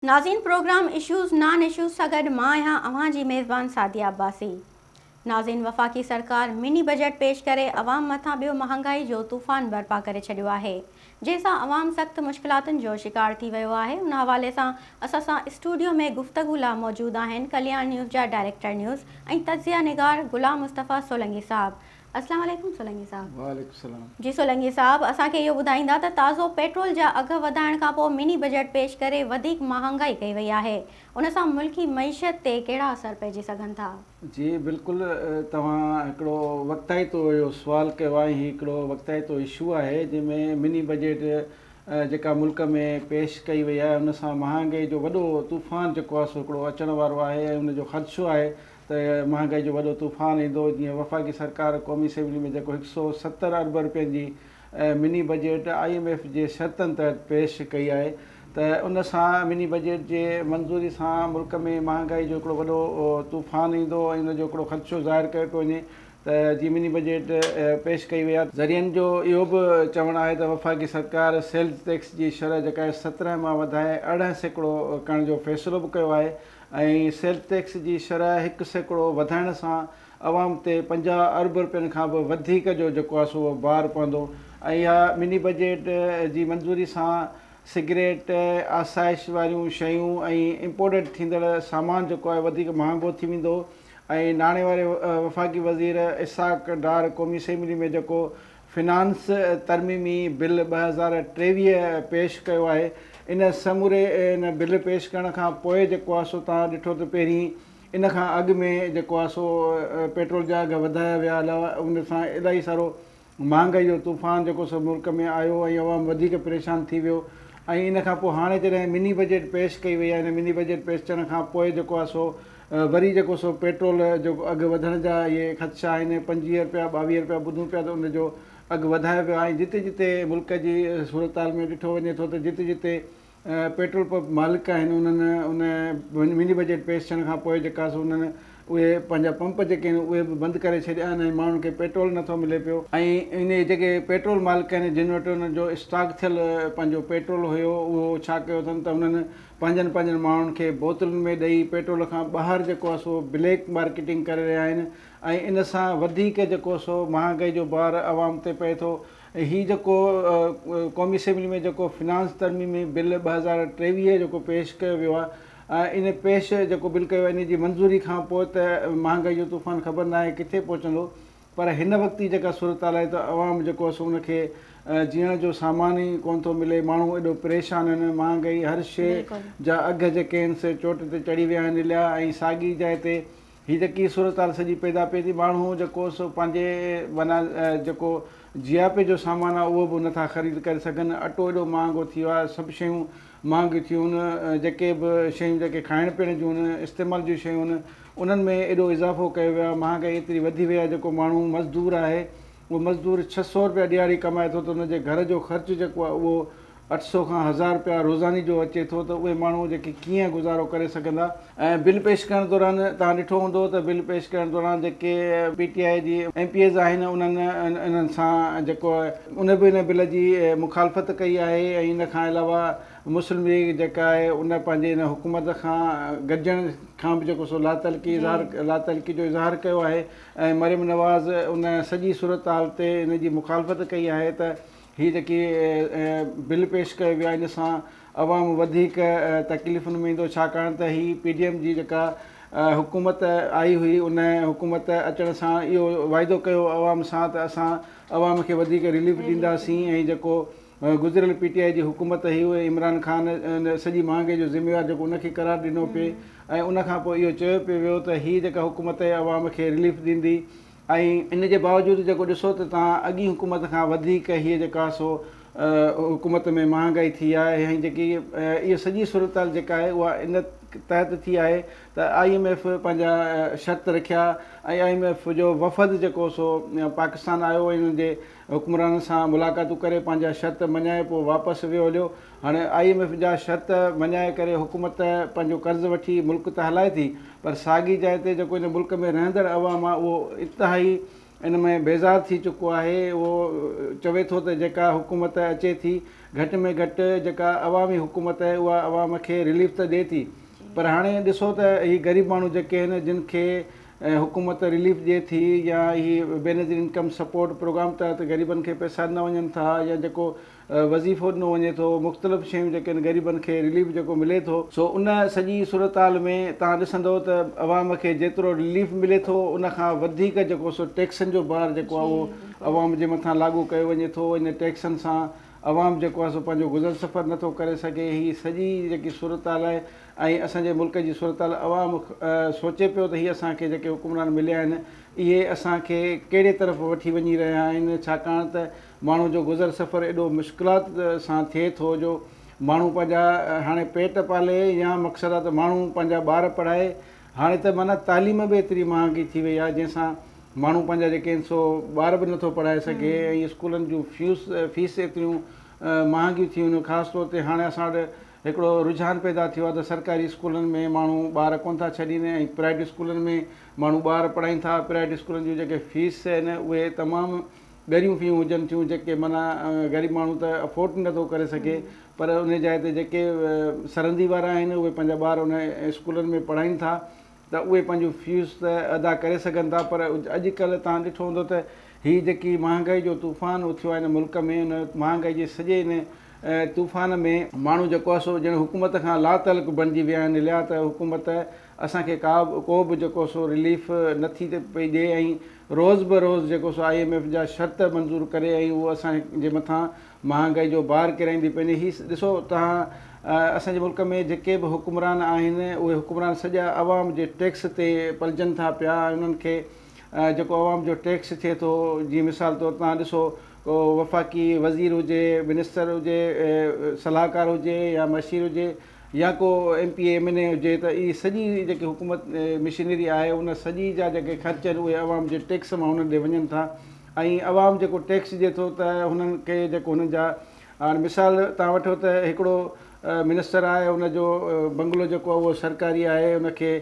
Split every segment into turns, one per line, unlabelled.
ناظرين programme issues non issues سان گڏ مان آهيان اوهان جي ميزبان سعديه عباسي. ناظرين وفاقي سرڪار مني بجيٽ پيش ڪري عوام مٿان ٻيو مهانگائي جو طوفان برپا ڪري ڇڏيو آهي جنهن سان عوام سخت مشڪلاتن جو شڪار ٿي ويو آهي ان حوالي سان اسان سان اسٽوڊيو ۾ گفتگو لا موجود آهن ڪلياڻ نيوز جا ڊائريڪٽر نيوز ۽ تجزيه نگار غلام مصطفيٰ سولنگي صاحب السلام عليڪم سولنگي صاحب.
وعليڪم السلام.
جي سولنگي صاحب اسان کي اهو ٻڌائيندا ته تازو پيٽرول جا اگهه وڌائڻ کان پوء مني بجيٽ پيش ڪري وڌيڪ مهانگائي ڪئي وئي آهي ان سان ملڪي معيشت تي ڪهڙا اثر پئجي سگهن ٿا؟
جي بلڪل توهان هڪڙو وقتائتو اهو سوال ڪيو آهي هي هڪڙو وقتائتو اشو آهي جنهن ۾ مني بجيٽ جيڪا ملڪ ۾ پيش ڪئي وئي آهي ان سان مهانگائي جو وڏو طوفان جيڪو آهي سو هڪڙو اچڻ وارو آهي ۽ ان جو خدشو آهي ته مهانگائي جو وڏو طوفان ايندو، جيئن وفاقي سرڪار قومي اسيمبلي ۾ جيڪو هڪ سئو 70 ارب رپين جي mini budget I M F جي شرطن تحت پيش ڪئي آهي ته ان سان مني بجيٽ جي منظوري سان ملڪ ۾ مهانگائي جو هڪڙو وڏو طوفان ايندو ۽ ان جو هڪڙو خدشو ظاهر ڪيو پيو وڃي ته جي مني بجيٽ پيش ڪئي وئي آهي. ذريعن جو اهو به چوڻ آهي ته وفاقي سرڪار سيلز ٽيڪس جي شرح جيڪا آهي 17 مان وڌائي 18% ڪرڻ جو فيصلو به ڪيو آهي ۽ سيلز ٽيڪس جي شرح 1% وڌائڻ سان عوام تي 50 ارب رپين کان به وڌيڪ جو جيڪو آهي سو بار پوندو ۽ اها مني بجيٽ جي منظوري سان سگريٽ، آسائش واريون شيون ۽ امپورٽيڊ ٿيندڙ سامان جيڪو آهي وڌيڪ مهانگو ٿي ويندو ۽ ناڻي واري وفاقي وزير اسحاق ڊار قومي اسيمبلي ۾ جيڪو فنانس ترميمي بل 2023 پيش ڪيو آهي ان سموري ان بل پيش ڪرڻ کان پوء جيڪو آهي سو توهان ڏٺو ته پهرين ان کان اڳ ۾ جيڪو آهي سو پيٽرول جا اگهه وڌايا ويا علاوه ان سان الاهي سارو مهانگائي جو طوفان جيڪو سو ملڪ ۾ آيو ۽ عوام وڌيڪ پريشان ٿي ويو ۽ ان کان پوء هاڻي جڏهن مني بجيٽ پيش ڪئي وئي آهي ان مني بجيٽ پيش ٿيڻ کان پوء جيڪو آهي سو وري جيڪو سو پيٽرول جو اگهه وڌڻ جا اهي خدشا آهن، 25 رپيا 22 رپيا ٻڌون پيا ته ان جو اگهه وڌايو ويو آهي ۽ جتي جتي ملڪ جي صورتحال ۾ ڏٺو وڃي ٿو ته جتي جتي پيٽرول پمپ مالڪ آهن انهن ان مني بجيٽ پيش ٿيڻ کان پوء جيڪا سو انهن اهي پنهنجا پمپ جيڪي آهن اهي به بند ڪري ڇڏيا آهن ۽ ماڻهن کي پيٽرول نٿو ملي پيو ۽ انهي جيڪي پيٽرول مالڪ آهن جن وٽ انهن جو اسٽاڪ ٿيل پنهنجو پيٽرول هيو اهو ڇا ڪيو اٿن ته انهن پنهنجن پنهنجن ماڻهن کي بوتلن ۾ ڏئي پيٽرول کان ٻاهر جيڪو آهي سو بليڪ مارڪيٽنگ ڪري رهيا آهن ۽ ان سان وڌيڪ جيڪو سو مهانگائي جو بار عوام تي پئي ٿو ۽ هي جيڪو قومي اسيمبلي ۾ جيڪو فنانس ترميمي بل 2023 جيڪو پيش ڪيو ويو آهي ان پيش جيڪو بل ڪيو آهي ان جي منظوري کان پوء ته مهانگائي جو طوفان خبر ناهي ڪٿي پهچندو پر هن وقت جي جيڪا صورتحال آهي ته عوام جيڪو آهي سو ان کي جيئڻ جو سامان ئي ڪونه ٿو ملي، ماڻهو ايڏو پريشان آهن، مهانگائي هر شيء جا اگهه جيڪي آهن سي چوٽ تي چڙهي ويا آهن اليا ۽ ساڳي جاء تي هي جيڪي صورتحال سڄي پيدا پئي ٿي ماڻهو جيڪو سو پنهنجي معنيٰ جيڪو جياپي جو سامان آهي اهو به نٿا خريد ڪري سگهن، اٽو ايڏو مهانگو ٿي ويو آهي، سڀ شيون مهانگيون ٿيون آهن، جيڪي به شيون جيڪي کائڻ پيئڻ جون آهن، استعمال جون شيون آهن انهن ۾ ايڏو اضافو ڪيو ويو آهي، مهانگائي ايتري وڌي وئي آهي جيڪو ماڻهو مزدور آهي اهو مزدور 600 رپيا ڏهاڙي ڪمائي ٿو ته ان جي گهر جو خرچ جيڪو آهي اهو 800 کان هزار رپيا روزاني جو اچي ٿو ته اهي ماڻهو جيڪي ڪيئن گذارو ڪري سگهندا. ۽ بل پيش ڪرڻ دوران توهان ڏٺو هوندو ته بل پيش ڪرڻ دوران جيڪي پي ٽي آء جي ايم پي ايز آهن انهن انهن سان جيڪو ان به ان بل جي مخالفت ڪئي آهي ۽ ان کان علاوه مسلم ليگ جيڪا آهي ان پنهنجي ان حڪومت کان گڏجڻ کان به جيڪو سو لاتعلقي اظهار لاتعلقي جو اظهار ڪيو آهي ۽ مريم نواز ان سڄي صورتحال تي ان جي مخالفت ڪئي آهي ته هي جيڪي بل پيش ڪيو ويو آهي ان سان عوام وڌيڪ تڪليفن ۾ ايندو ڇاڪاڻ ته هي پي ڊي ايم جي جيڪا حڪومت آئي هئي ان حڪومت اچڻ سان اهو واعدو ڪيو عوام سان ته اسان عوام کي وڌيڪ رليف ڏينداسين ۽ جيڪو گذريل پي ٽي آء جي حڪومت هئي اهي عمران خان ان سڄي مهانگي جو ذميوار جيڪو ان کي قرار ڏنو پئي ۽ ان کان پوء اهو چيو پئي ويو ته هي جيڪا حڪومت آهي عوام کي رليف ڏيندي ۽ ان جي باوجود جيڪو ڏسو ته توهان اڳين حڪومت کان وڌيڪ هيء جيڪا سو حڪومت ۾ مهانگائي ٿي آهي ۽ جيڪي اها سڄي صورتحال جيڪا آهي اها ان تحت ٿي آهي ته I M F پنهنجا شرط رکيا ۽ I M F جو وفد جيڪو سو پاڪستان آيو ۽ انهن جي حڪمرانن سان ملاقاتون ڪري پنهنجا شرط مڃائي پوء واپس ويو هليو. هاڻي I M F جا شرط مڃائي ڪري حڪومت پنهنجو قرض وٺي ملڪ ته هلائي ٿي پر ساڳي جاء تي جيڪو ان ملڪ ۾ رهندڙ عوام آهي اهو انتهائي ان ۾ بيزار ٿي چڪو آهي اهو چوي ٿو ته جيڪا حڪومت اچي ٿي گهٽ ۾ گهٽ جيڪا عوامي حڪومت آهي اها عوام کي رليف ته ڏئي ٿي پر هاڻي ڏسو ته هي غريب ماڻهو جيڪي آهن جن کي حڪومت رليف ڏئي ٿي يا هي بينظير انڪم سپورٽ پروگرام تحت غريبن کي پئسا ڏنا وڃن ٿا يا جيڪو وظيفو ڏنو وڃي ٿو مختلف شيون جيڪي آهن غريبن کي رليف جيڪو ملي ٿو سو ان سڄي صورتحال ۾ توهان ڏسندو ته عوام کي جيترو رليف ملي ٿو ان کان وڌيڪ جيڪو سو ٽيڪسن جو بار جيڪو آهي اهو عوام جي مٿان لاڳو ڪيو وڃي ٿو ان ٽيڪسن سان عوام جيڪو آهي سو پنهنجو گذر سفر نٿو ڪري سگهي هي سڄي جيڪي صورتحال آهي ۽ اسان جي ملڪ جي صورتحال عوام سوچي پيو ته هي اسان کي جيڪي حڪمران مليا آهن اهي اسان کي ڪهڙي طرف وٺي وڃي رهيا آهن ڇاڪاڻ ته ماڻهو جو گذر سفر ايڏو مشڪلات سان ٿئي ٿو جو ماڻهو پنهنجا هاڻي پيٽ پالي يا مقصد آ ته ماڻهو پنهنجا ٻار پڙهائي هاڻي ته معنيٰ تعليم به ايتري مهانگي ٿي وئي آ جنهن سان ماڻهو پنهنجا جيڪي آهن سو ٻار به نٿو پڙهائي سگهي ۽ اسڪولن جون فيوس فيس ايتريون مهانگيون ٿي ويون خاص طور تي هاڻي اسان وٽ هڪڙو رجحان پيدا ٿيو آ ته سرڪاري اسڪولن ۾ ماڻهو ٻار ڪونه ٿا ڇڏين ۽ پرائيويٽ اسڪولن ۾ ماڻهو ٻار پڙهائين ٿا پرائيويٽ اسڪولن جون جيڪي فيس آهن اهي تمام ڳريون فيون هجن ٿيون جيڪي معنيٰ غريب ماڻهو ته افورڊ نه ٿو ڪري سگهي پر ان جاء تي جيڪي سرندي وارا آهن اهي پنهنجا ٻار ان اسڪولن ۾ پڙهائين ٿا ته اهي پنهنجون فيس ته ادا ڪري سگهن ٿا پر اڄ ڪلهه توهان ڏٺو هوندو ته هي جيڪي مهانگائي جو طوفان اٿيو آهي هن ملڪ ۾ ان مهانگائي جي سڄي ان طوفان ۾ ماڻهو جيڪو آهي سو ڄڻ حڪومت کان لاتعلق بڻجي ويا آهن ليا ته حڪومت اسان کي ڪا به ڪو به جيڪو سو رليف نه ٿي پئي ڏئي ۽ روز به روز جيڪو سو I M F جا شرط منظور ڪري ۽ اهو اسان جي مٿان مهانگائي جو بار ڪيرائيندي پئي وڃي هي ڏسو توهان اسان جي ملڪ ۾ جيڪي به حڪمران آهن اهي حڪمران سڄا عوام جي ٽيڪس تي پلجن ٿا پيا ۽ انهن کي جيڪو عوام جو ٽيڪس ٿئي ٿو جيئن مثال طور توهان ڏسو ڪو وفاقي وزير هجي منسٽر هجي صلاحڪار هجي يا مشير هجي يا ڪو M P A M N A هجي ته اهي سڄي جيڪي حڪومت مشينري آهي ان سڄي جا جيڪي خرچ آهن اهي عوام جي ٽيڪس مان هنن ڏي وڃن ٿا ۽ عوام جيڪو ٽيڪس ڏي ٿو ته هنن کي جيڪو هنن جا هاڻي مثال تان وٺو ته هڪڙو منسٽر آهي ان جو بنگلو جيڪو آهي اهو سرڪاري آهي ان کي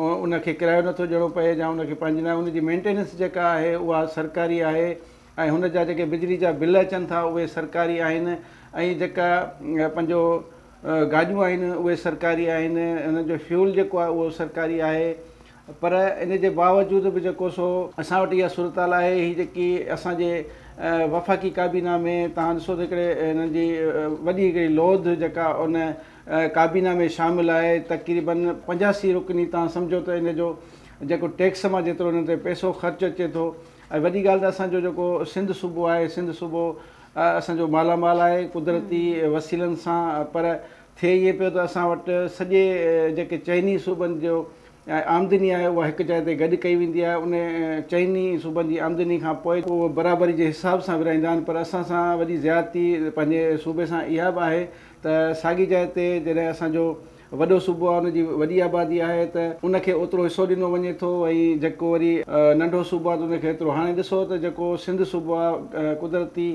ان کي ڪرايو نٿو ڏيڻو پئي يا ان کي پنهنجي نه ان جي مينٽيننس جيڪا آهي اها سرڪاري آهي ۽ هن جا جيڪي بجلي جا بل اچن ٿا اهي سرڪاري آهن ۽ جيڪا پنهنجو گاڏيون آهن اهي سرڪاري آهن انهن جو فيول جيڪو آهي اهو سرڪاري آهي پر ان جي باوجود به جيڪو سو اسان وٽ اها صورتحال آهي هي جيڪي اسان جي وفاقي ڪابينا ۾ تهان ڏسو ته هڪڙي هنن جي وڏي هڪڙي لوڌ جيڪا ان ڪابينا ۾ شامل آهي تقريبن 85 رڪني تهان سمجهو ته ان جو جيڪو ٽيڪس مان جيترو انهن تي پئسو خرچ اچي ٿو ۽ وڏي ڳالهه ته اسان جو جيڪو سنڌ صوبو آهي سنڌ صوبو اسان جو مالا مال آهي قدرتي وسيلن سان پر ٿئي ائين پيو ته اسان وٽ سڄي جيڪي چئني صوبن جو آمدني آهي اها هڪ جاء تي گڏ ڪئي ويندي آهي ان چئني صوبن جي آمدني کان پوء اهو برابري جي حساب سان ورهائيندا آهن پر اسان سان وڏي زيادتي پنهنجي صوبي سان اها به آهي ته ساڳي جاء تي جڏهن اسان جو وڏو صوبو آهي ان جي وڏي آبادي آهي ته ان کي اوترو حصو ڏنو وڃي ٿو ۽ جيڪو وري ننڍو صوبو آهي ته ان کي ايترو هاڻي ڏسو ته جيڪو سنڌ صوبو آهي قدرتي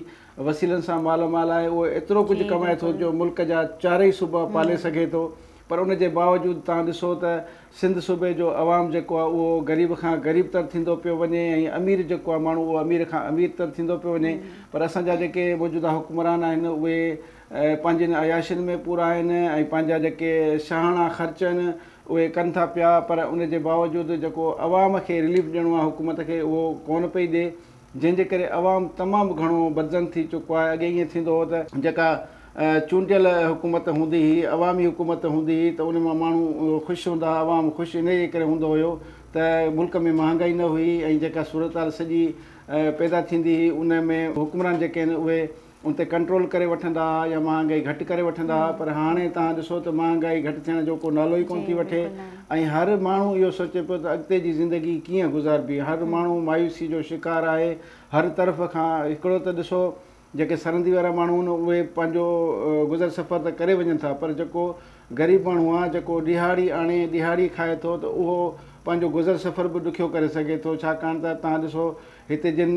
وسيلن سان مالا مال آهي اهو ايترو ڪجهه ڪمائي ٿو جو ملڪ جا چارئي صوبا پالي سگهي ٿو پر ان جي باوجود توهان ڏسو ته سنڌ صوبي جو عوام جيڪو آهي اهو غريب کان غريب تر ٿيندو پيو وڃي ۽ امير جيڪو آهي ماڻهو اهو امير کان امير تر ٿيندو پيو وڃي پر اسان جا جيڪي موجوده حڪمران آهن اهي پنهنجين عياشين ۾ پورا آهن ۽ پنهنجا جيڪي شاهاڻا خرچ آهن اهي ڪن ٿا پيا پر ان جي باوجود جيڪو عوام کي رليف ڏيڻو آهي حڪومت کي اهو ڪونه پئي ڏي جنهن جي ڪري عوام تمام گهڻو بدظن ٿي چڪو آهي اڳي ائين ٿيندو هو ته جيڪا چونڊيل حڪومت هوندي هئي عوامي حڪومت هوندي هئي ته ان مان ماڻهو خوش هوندا هئا عوام خوش انهي جي ڪري هوندو هيو ته ملڪ ۾ مهانگائي نه هئي ۽ جيڪا صورتحال سڄي پيدا ٿيندي هئي ان ۾ حڪمران جيڪي آهن اهي ان تي ڪنٽرول ڪري وٺندا ها يا مهانگائي گهٽ ڪري وٺندا ها پر هاڻي توهان ڏسو ته مهانگائي گهٽ ٿيڻ جو ڪو نالو ئي ڪونه ٿي وٺي ۽ هر ماڻهو اهو سوچي پيو ته اڳتي جي زندگي ڪيئن گذاربي هر ماڻهو مايوسي جو شڪار آهي هر طرف کان هڪڙو ته ڏسو جيڪي سرندي وارا ماڻهو آهن اهي پنهنجو گذر سفر ته ڪري وڃن ٿا پر جيڪو غريب ماڻهو آهي جيڪو ڏهاڙي آڻي ڏهاڙي کائي ٿو ته اهو پنهنجو گذر سفر به ڏکيو ڪري سگهي ٿو ڇاڪاڻ ته توهان ڏسو هتي جن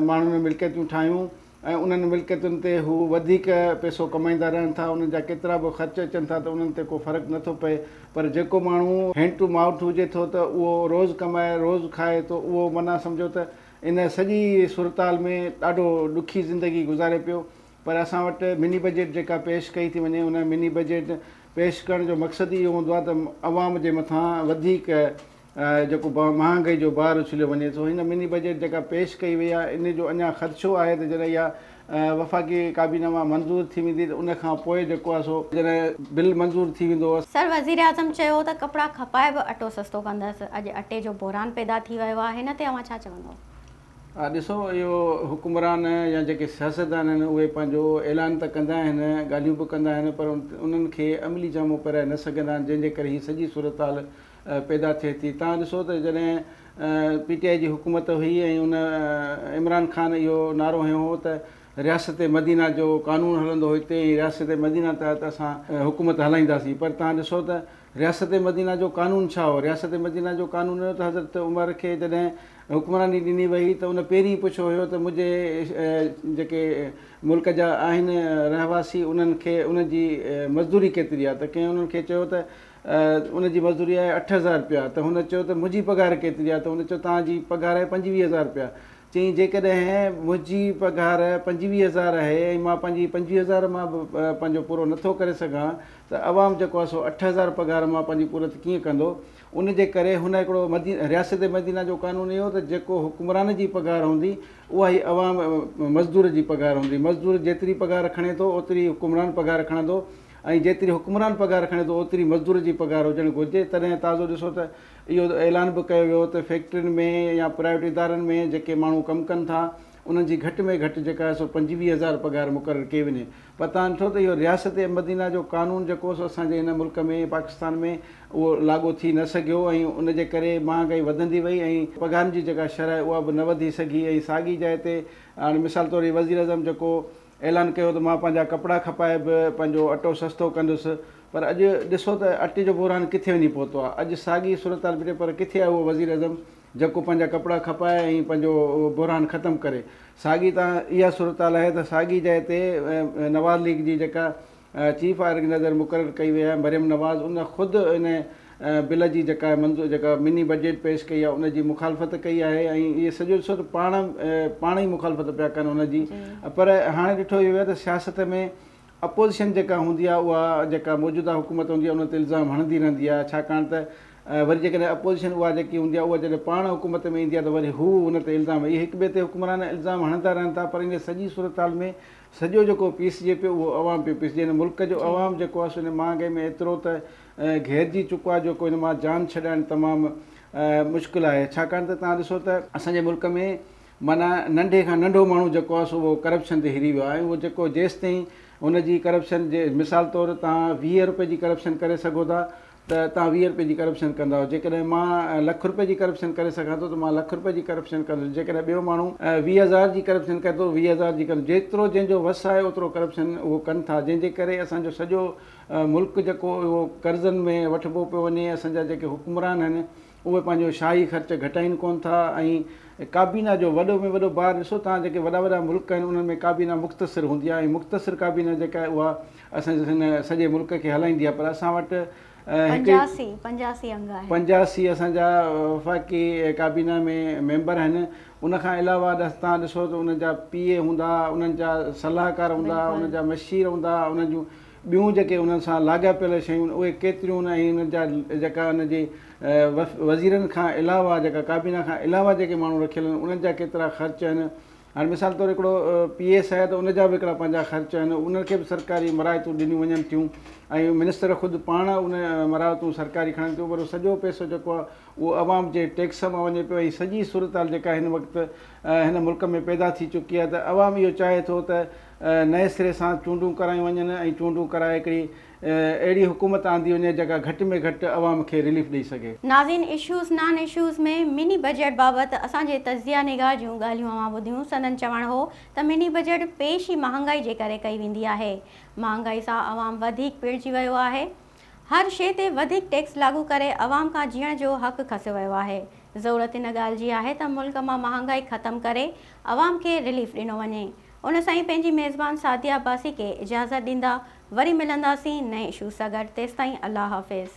ماڻهن ملڪيتون ٺاهيون ۽ انهن ملڪيتن تي هو وڌيڪ پئسو ڪمائيندا رهن ٿا، انهن جا ڪيترا به خرچ اچن ٿا ته انهن تي ڪو فرق نه ٿو پئي پر جيڪو ماڻهو هينڊ ٽو مائوٿ هجي ٿو ته اهو روز ڪمائي روز کائي ٿو اهو معنيٰ سمجهو ته ان سڄي صورتحال ۾ ڏاڍو ڏکي زندگي گذاري پيو. پر اسان وٽ مني بجيٽ جيڪا پيش ڪئي ٿي وڃي ان مني بجيٽ پيش ڪرڻ جو مقصد ئي اهو هوندو آهي ته عوام جي مٿان وڌيڪ جيڪو مهانگائي جو بار اڇليو وڃي ٿو. هن مني بجيٽ جيڪا پيش ڪئي وئي آهي ان جو اڃا خدشو آهي ته جڏهن اها وفاقي ڪابينا مان منظور ٿي ويندي ته ان کان پوء جيڪو آهي سو جڏهن بل منظور ٿي ويندو.
سر وزيراعظم چيو ته ڪپڙا کپائي به اٽو سستو ڪندس، اڄ اٽي جو بحران پيدا ٿي ويو آهي، هن تي اوهان ڇا چوندو؟
ڏسو اهو حڪمران يا جيڪي سياستدان آهن اهي پنهنجو اعلان ته ڪندا آهن، ڳالهيون به ڪندا آهن پر انهن کي عملي جامو پهرائي نه سگهندا آهن جنهن جي ڪري هي سڄي صورتحال پيدا ٿئي ٿي. توهان ڏسو ته جڏهن پي ٽي آء جي حڪومت هئي ۽ ان عمران خان اهو نعرو هنيو هو ته رياست مدينه جو قانون هلندو هتي ۽ رياست مدينه تحت اسان حڪومت هلائينداسين پر توهان ڏسو ته رياست مدينه جو قانون ڇا هو؟ رياست مدينه جو قانون هيو ته حضرت عمر کي جڏهن حڪمراني ڏني وئي ته ان پهرين پڇيو هيو ته منهنجي جيڪي ملڪ جا آهن رهواسي انهن کي انهن جي مزدوري ڪيتري آهي ته ڪنهن انهن کي چيو ته ان جي مزدوري آهي 8000 رپيا ته هن چيو ته منهنجي پگهار ڪيتري آهي ته هن چيو توهان جي پگهار آهي 25000 رپيا چيائين جيڪڏهن منهنجي پگهار 25000 آهي ۽ مان پنهنجي 25000 مان به پنهنجو پورو نٿو ڪري سگهان ته عوام جيڪو آهي سو 8000 پگهار مان پنهنجي پورت ڪيئن ڪندو؟ ان جي ڪري هن هڪڙو رياست مدينه جو قانون اهو ته جيڪو حڪمران جي پگهار هوندي اها ئي عوام مزدور جي پگهار هوندي. مزدور جيتري پگهار کڻي ٿو اوتري حڪمران پگهار کڻندو ۽ جيتري حڪمران پگهار کڻي ٿو اوتري مزدور جي پگهار هجڻ گهرجي. تڏهن تازو ڏسو ته اهو اعلان به ڪيو ويو ته فيڪٽرين ۾ يا پرائيويٽ ادارن ۾ جيڪي ماڻهو ڪم ڪن ٿا انهن جي گهٽ ۾ گهٽ جيڪا آهي سو 25000 پگهار مقرر ڪئي وڃي. پر توهان ڏٺو ته اهو رياست مدينه جو قانون جيڪو سو اسان جي هن ملڪ ۾ پاڪستان ۾ اهو لاڳو ٿي نه سگهيو ۽ ان جي ڪري مهانگائي وڌندي وئي ۽ پگهارن جي جيڪا شرح آهي اها به نه وڌي سگهي ۽ ساڳي جاء تي هاڻي مثال طور هي وزيراعظم جيڪو اعلان ڪيو ته مان پنهنجا ڪپڙا کپائي به پنهنجو اٽو سستو ڪندس پر اڄ ڏسو ته اٽي جو بحران ڪٿي وڃي پهتو آهي اڄ ساڳي صورتحال بيٺي پر ڪٿي آهي اهو وزيراعظم جيڪو پنهنجا ڪپڙا کپائي ۽ پنهنجو اهو بحران ختم ڪري. ساڳي تان اها صورتحال آهي ته ساڳي جاء تي نواز ليگ جي جيڪا چيف آرگنائيزر مقرر ڪئي وئي آهي مريم نواز ان خود ان بل جي جيڪا منظور جيڪا مني بجيٽ پيش ڪئي آهي ان جي مخالفت ڪئي آهي ۽ اهي سڄو ڏسو ته پاڻ پاڻ ئي مخالفت پيا ڪن ان جي پر هاڻي ڏٺو اهو ويو آهي ته سياست ۾ اپوزيشن جيڪا هوندي آهي اها جيڪا موجوده حڪومت هوندي آهي ان تي الزام هڻندي رهندي آهي ڇاڪاڻ ته وري جيڪڏهن اپوزيشن اها جيڪي هوندي آهي اها جڏهن پاڻ حڪومت ۾ ايندي آهي ته وري هو ان تي الزام اهي هڪ ٻئي تي حڪمران الزام هڻندا رهن ٿا پر ان سڄي صورتحال ۾ سڄو جيڪو پيسجي پيو اهو عوام پيو پيسجي هن ملڪ جو عوام جيڪو آهي سو ان مهانگائي ۾ ايترو ته گهيرجي چڪو آهي جو ڪو ان مان جان ڇڏائڻ تمام مشڪل آهي ڇاڪاڻ ته توهان ڏسو ته اسان جي ملڪ ۾ معنيٰ ننڍي کان ننڍو ماڻهو جيڪو آهي سو اهو ڪرپشن تي هري ويو آهي ۽ اهو جيڪو جيستائين هن جي ڪرپشن جي مثال طور توهان 20 روپئي جي ڪرپشن ڪري سگهو ٿا ته توهان 20 روپئي جي ڪرپشن ڪندا جيڪڏهن مان لک روپئي جي ڪرپشن ڪري سگهان ٿو ته مان لک روپئي جي ڪرپشن ڪندس جيڪڏهن ٻيو ماڻهو 20 هزار جي ڪرپشن ڪري ٿو 20 هزار جي ڪندو جيترو جنهن جو وس آهي اوترو ڪرپشن اهو ڪن ٿا جنهن جي ڪري اسان جو سڄو ملڪ جيڪو اهو قرضن ۾ وٺبو پيو وڃي اسان جا جيڪي حڪمران آهن اهي پنهنجو شاهي خرچ گهٽائين ڪونه ٿا ۽ ڪابينا جو وڏو ۾ وڏو بار ڏسو توهان جيڪي وڏا وڏا ملڪ آهن انهن ۾ ڪابينا مختصر هوندي آهي ۽ مختصر ڪابينا جيڪا آهي اها اسان جي هن سڄي ملڪ کي هلائيندي آهي پر اسان وٽ هڪ
85 انگ آهن.
85 اسان جا وفاقي ڪابينا ۾ ميمبر آهن ان کان علاوه توهان ڏسو ته انهن جا پي اي هوندا انهن جا صلاحڪار هوندا انهن جا مشير هوندا انهن جون ٻيون جيڪي انهن سان لاڳاپيل شيون اهي ڪيتريون ۽ انهن جا جيڪا ان جي وزيرن کان علاوه جيڪا ڪابينا کان علاوه جيڪي ماڻهو رکيل آهن انهن جا ڪيترا خرچ آهن هاڻي مثال طور هڪڙو پي ايس آهي ته ان جا به هڪڙا پنهنجا خرچ آهن انهن کي به سرڪاري مراعتون ڏنيون وڃن ٿيون ۽ منسٽر خود پاڻ ان مراعتون سرڪاري کڻن ٿيون پر سڄو پئسو جيڪو آهي اهو عوام جي ٽيڪس مان وڃي پيو ۽ سڄي صورتحال جيڪا هن وقت هن ملڪ ۾ پيدا ٿي چڪي آهي ته عوام اهو چاهي ٿو ته نئين سري سان چونڊون ڪرايون وڃن ۽ چونڊون ڪرائي هڪڙي اهڙي حڪومت آندي وڃي جيڪا گهٽ ۾ گهٽ عوام کي رليف ڏئي سگهي.
ناظرين issues non issues ۾ mini budget بابت اسان جي تجزيه نگار جون ڳالهيون اوهان ٻڌيون سندن چوڻ هو ته مني بجيٽ پيش ئي مهانگائي جي ڪري ڪئي ويندي آهي مهانگائي سان عوام وڌيڪ پيڙجي ويو آهي هر شيء تي وڌيڪ ٽيڪس لاڳو ڪري عوام کان جيئڻ جو حق کسيو ويو آهي. ضرورت ان ڳالهه جي آهي ته ملڪ مان مهانگائي ختم ڪري عوام کي رليف ڏنو وڃي. ان سان ئي پنهنجي ميزبان سعديه عباسي کي اجازت ڏيندا. وري ملنداسين نئين اشو سان گڏ تيستائين الله حافظ.